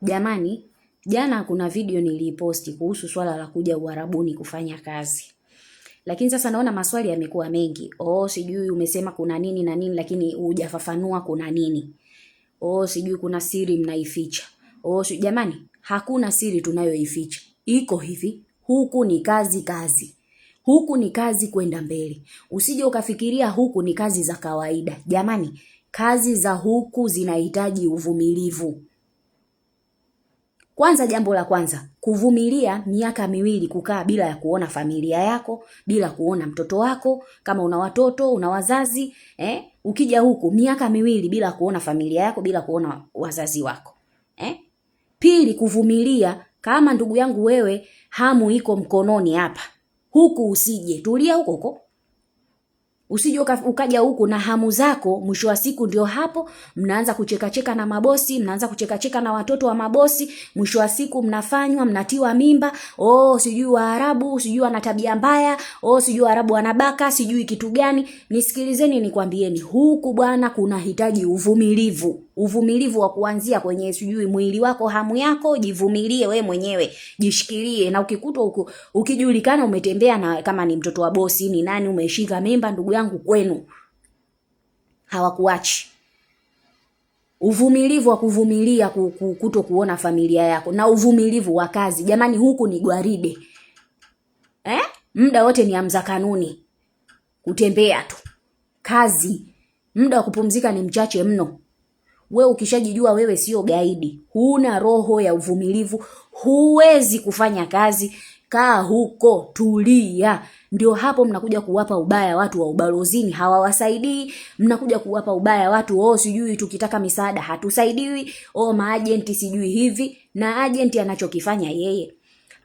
Jamani, jana kuna video niliiposti kuhusu swala la kuja Uarabuni kufanya kazi. Lakini sasa naona maswali yamekuwa mengi. Oh, sijui umesema kuna nini na nini lakini hujafafanua kuna nini. Oh, sijui kuna siri mnaificha. Oh, sijui, jamani, hakuna siri tunayoificha. Iko hivi, huku ni kazi kazi. Huku ni kazi kwenda mbele. Usije ukafikiria huku ni kazi za kawaida. Jamani, kazi za huku zinahitaji uvumilivu. Kwanza, jambo la kwanza, kuvumilia miaka miwili kukaa bila ya kuona familia yako, bila kuona mtoto wako, kama una watoto, una wazazi, eh? Ukija huku miaka miwili bila kuona familia yako, bila kuona wazazi wako. Eh? Pili, kuvumilia kama ndugu yangu wewe hamu iko mkononi hapa. Huku usije, tulia huko huko. Usije ukaja huku na hamu zako, mwisho wa siku ndio hapo mnaanza kuchekacheka na mabosi, mnaanza kuchekacheka na watoto wa mabosi, mwisho wa siku mnafanywa, mnatiwa mimba, oh sijui Waarabu, sijui wana tabia mbaya, oh sijui Waarabu wanabaka, sijui kitu gani. Nisikilizeni nikwambieni, huku bwana kunahitaji uvumilivu. Uvumilivu wa kuanzia kwenye sijui mwili wako, hamu yako, jivumilie we mwenyewe, jishikilie. Na ukikutwa huku ukijulikana umetembea na kama ni mtoto wa bosi ni nani, umeshika mimba, ndugu yangu, kwenu hawakuachi. Uvumilivu wa kuvumilia kuto kuona familia yako na uvumilivu wa kazi. Jamani, huku ni gwaride. Eh? Muda wote ni amza kanuni. Kutembea tu. Kazi. Muda wa kupumzika ni mchache mno. We ukishajijua wewe sio gaidi, huna roho ya uvumilivu, huwezi kufanya kazi, kaa huko, tulia. Ndio hapo mnakuja kuwapa ubaya watu wa ubalozini, hawawasaidii. Mnakuja kuwapa ubaya watu, oh sijui tukitaka misaada hatusaidiwi, oh maajenti sijui hivi. Na ajenti anachokifanya yeye,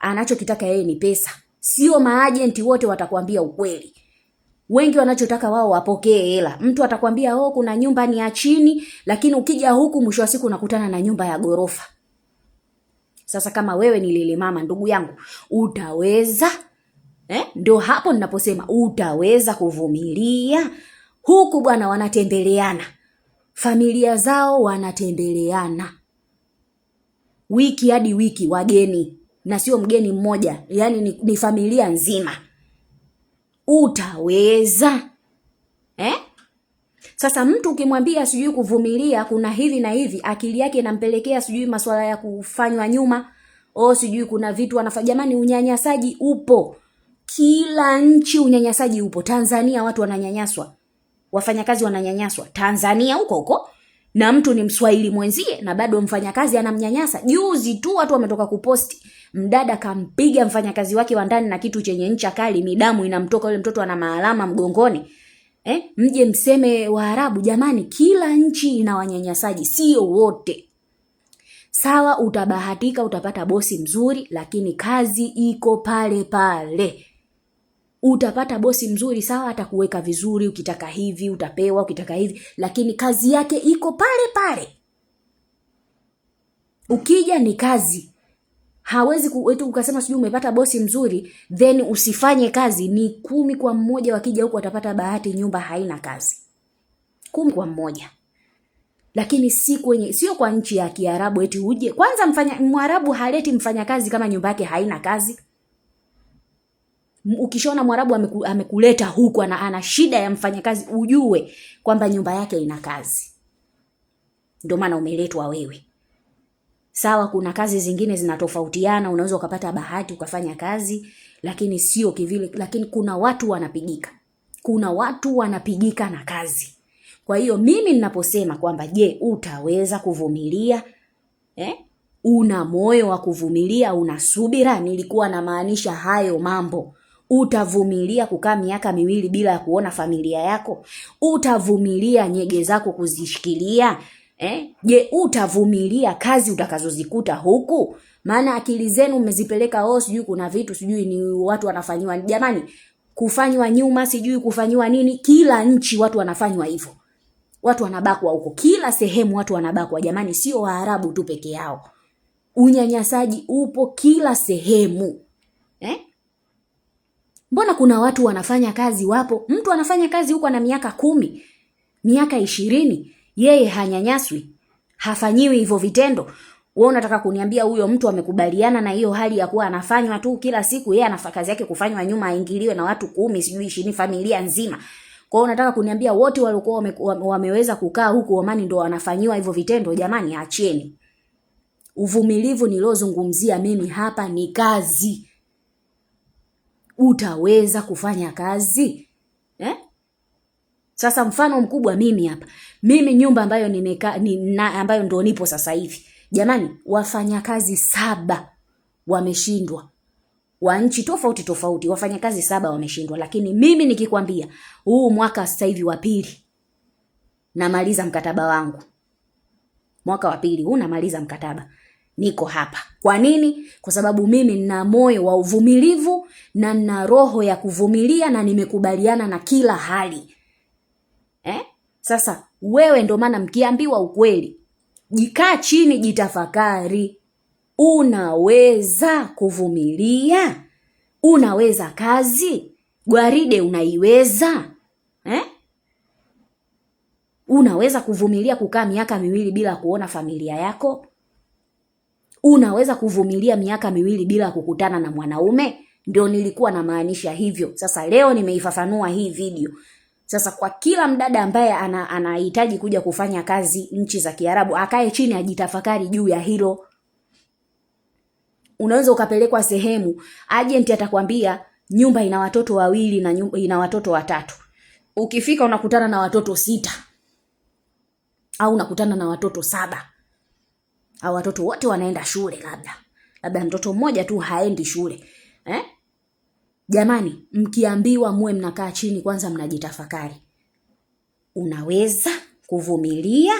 anachokitaka yeye ni pesa. Sio maajenti wote watakwambia ukweli. Wengi wanachotaka wao wapokee hela. Mtu atakwambia oh kuna nyumba ni ya chini, lakini ukija huku mwisho wa siku unakutana na nyumba ya gorofa. Sasa kama wewe ni lele mama, ndugu yangu, utaweza? Ndio hapo ninaposema utaweza kuvumilia? Huku bwana wanatembeleana. Familia zao wanatembeleana. Wiki hadi wiki wageni, na sio mgeni mmoja, yani ni familia nzima. Utaweza? Eh? Sasa mtu ukimwambia sijui kuvumilia kuna hivi na hivi, akili yake inampelekea sijui masuala ya kufanywa nyuma, oh sijui kuna vitu wanafanya. Jamani, unyanyasaji upo. Kila nchi unyanyasaji upo. Tanzania watu wananyanyaswa. Wafanyakazi wananyanyaswa. Tanzania huko huko. Na mtu ni Mswahili mwenzie na bado mfanyakazi anamnyanyasa. Juzi tu watu wametoka kuposti, mdada kampiga mfanyakazi wake wa ndani na kitu chenye ncha kali, midamu inamtoka, yule mtoto ana maalama mgongoni. Mje mseme Waarabu. Jamani, kila nchi ina wanyanyasaji, sio wote. Sawa, utabahatika utapata bosi mzuri, lakini kazi iko pale pale. Utapata bosi mzuri, sawa, atakuweka vizuri, ukitaka hivi utapewa, ukitaka hivi, lakini kazi yake iko pale pale. Ukija ni kazi. Hawezi eti ukasema sijui umepata bosi mzuri then usifanye kazi. Ni 10 kwa 1 wakija huku watapata bahati nyumba haina kazi. 10 kwa 1. Lakini sio kwa nchi ya Kiarabu eti uje. Kwanza Mwarabu haleti mfanyakazi kama nyumba yake haina kazi. Ukishaona Mwarabu amekuleta huku ana shida ya mfanyakazi, ujue kwamba nyumba yake ina kazi. Ndio maana umeletwa wewe. Sawa, kuna kazi zingine zinatofautiana, unaweza ukapata bahati ukafanya kazi, lakini sio kivile. Lakini kuna watu wanapigika. Kuna watu wanapigika na kazi. Kwa hiyo mimi ninaposema kwamba je, utaweza kuvumilia? Una moyo wa kuvumilia, una subira? Nilikuwa namaanisha hayo mambo. Utavumilia kukaa miaka miwili bila ya kuona familia yako? Utavumilia nyege zako kuzishikilia? Je, utavumilia kazi utakazozikuta huku? Maana akili zenu mmezipeleka, oh sijui kuna vitu, sijui ni watu wanafanywa. Jamani, kufanywa nyuma, sijui kufanywa nini, kila nchi watu wanafanywa hivyo. Watu wanabakwa huko, kila sehemu watu wanabakwa. Jamani, sio Waarabu tu peke yao. Unyanyasaji upo kila sehemu. Mbona kuna watu wanafanya kazi wapo? Mtu anafanya kazi huko ana miaka 10, miaka 20, yeye hanyanyaswi, hafanyiwi hivyo vitendo. Wewe unataka kuniambia huyo mtu amekubaliana na hiyo hali ya kuwa anafanywa tu kila siku, yeye ana kazi yake kufanywa nyuma, aingiliwe na watu 10 sijui 20, familia nzima. Kwa hiyo unataka kuniambia wote waliokuwa wameweza kukaa huku Omani ndo wanafanyiwa hivyo vitendo? Jamani, acheni. Uvumilivu niliozungumzia mimi hapa ni kazi. Utaweza kufanya kazi? Eh? Sasa mfano mkubwa mimi hapa. Mimi nyumba ambayo nimekaa ambayo ndo nipo sasa hivi. Jamani, wafanyakazi 7 wameshindwa. Wa nchi tofauti tofauti, wafanyakazi 7 wameshindwa. Lakini mimi nikikwambia huu mwaka sasa hivi wa pili namaliza mkataba wangu. Mwaka wa pili huu namaliza mkataba. Niko hapa. Kwa nini? Kwa sababu mimi nina moyo wa uvumilivu na nina roho ya kuvumilia na nimekubaliana na kila hali. Sasa wewe ndo maana mkiambiwa ukweli, jikaa chini, jitafakari. Unaweza kuvumilia? Unaweza kazi? Gwaride unaiweza? Unaweza kuvumilia kukaa miaka 2 bila kuona familia yako? Unaweza kuvumilia miaka 2 bila kukutana na mwanaume? Ndio nilikuwa namaanisha hivyo. Sasa leo nimeifafanua hii video. Sasa kwa kila mdada ambaye anahitaji kuja kufanya kazi nchi za Kiarabu, akae chini ajitafakari juu ya hilo. Unaweza ukapelekwa sehemu, agent atakwambia nyumba ina watoto 2 na ina watoto 3. Ukifika unakutana na watoto 6 au unakutana na watoto 7. Au watoto wote wanaenda shule, labda mtoto mmoja tu haendi shule. Jamani, mkiambiwa muwe mnakaa chini kwanza mnajitafakari. Unaweza kuvumilia?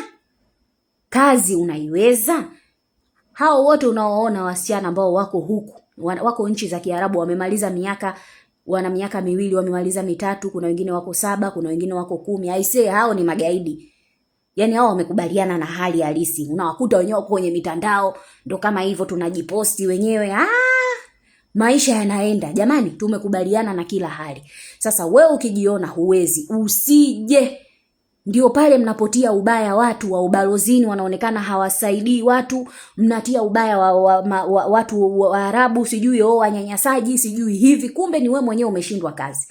Kazi unaiweza? Hao wote unaoona wasichana ambao wako huku, wako nchi za Kiarabu, wamemaliza miaka, wana miaka 2, wamemaliza 3, kuna wengine wako 7, kuna wengine wako 10. I say hao ni magaidi. Yaani hao wamekubaliana na hali halisi. Unawakuta wenyewe wako kwenye mitandao, ndo kama hivyo tunajiposti wenyewe. Maisha yanaenda. Jamani, tumekubaliana na kila hali. Sasa wewe ukijiona huwezi, usije. Ndio pale mnapotia ubaya watu wa ubalozini, wanaonekana hawasaidii watu, mnatia ubaya watu wa Arabu, sijui wanyanyasaji, sijui hivi, kumbe ni wewe mwenyewe umeshindwa kazi.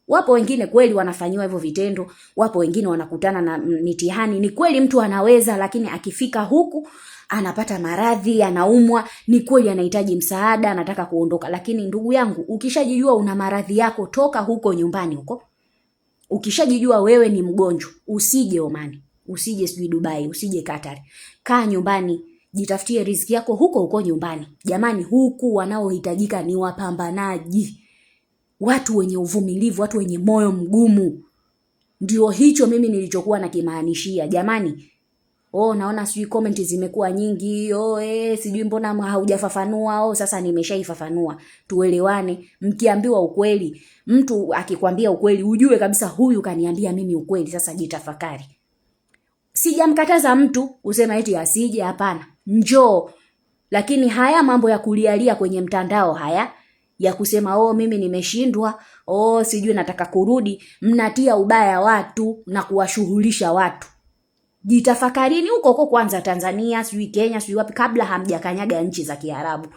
Wapo wengine kweli wanafanyiwa hivyo vitendo, wapo wengine wanakutana na mitihani. Ni kweli mtu anaweza, lakini akifika huku anapata maradhi, anaumwa, ni kweli anahitaji msaada, anataka kuondoka. Lakini ndugu yangu, ukishajijua una maradhi yako, toka huko nyumbani huko. Ukishajijua wewe ni mgonjwa, usije Omani, usije sijui Dubai, usije Qatar. Kaa nyumbani, jitafutie riziki yako huko huko nyumbani. Jamani, huku wanaohitajika ni wapambanaji, watu wenye uvumilivu, watu wenye moyo mgumu. Ndio hicho mimi nilichokuwa nakimaanishia. Jamani, naona sijui comment zimekuwa nyingi. Sijui mbona haujafafanua. Sasa nimeshaifafanua. Tuelewane. Mkiambiwa ukweli, mtu akikwambia ukweli, ujue kabisa huyu kaniambia mimi ukweli. Sasa jitafakari. Sijamkataza mtu kusema eti asije, hapana. Njoo. Lakini haya mambo ya kulialia kwenye mtandao haya ya kusema mimi nimeshindwa, sijui nataka kurudi, mnatia ubaya watu na kuwashughulisha watu. Jitafakarini huko huko kwanza, Tanzania, sijui Kenya, sijui wapi, kabla hamjakanyaga nchi za Kiarabu.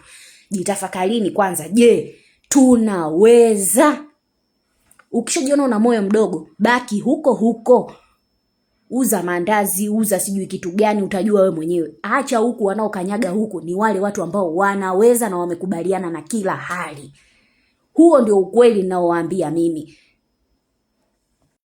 Jitafakarini kwanza, je, tunaweza? Ukishajiona una moyo mdogo, baki huko huko. Uza mandazi, uza sijui kitu gani, utajua wewe mwenyewe. Acha huku, wanaokanyaga huku ni wale watu ambao wanaweza na wamekubaliana na kila hali. Huo ndio ukweli ninaowaambia mimi.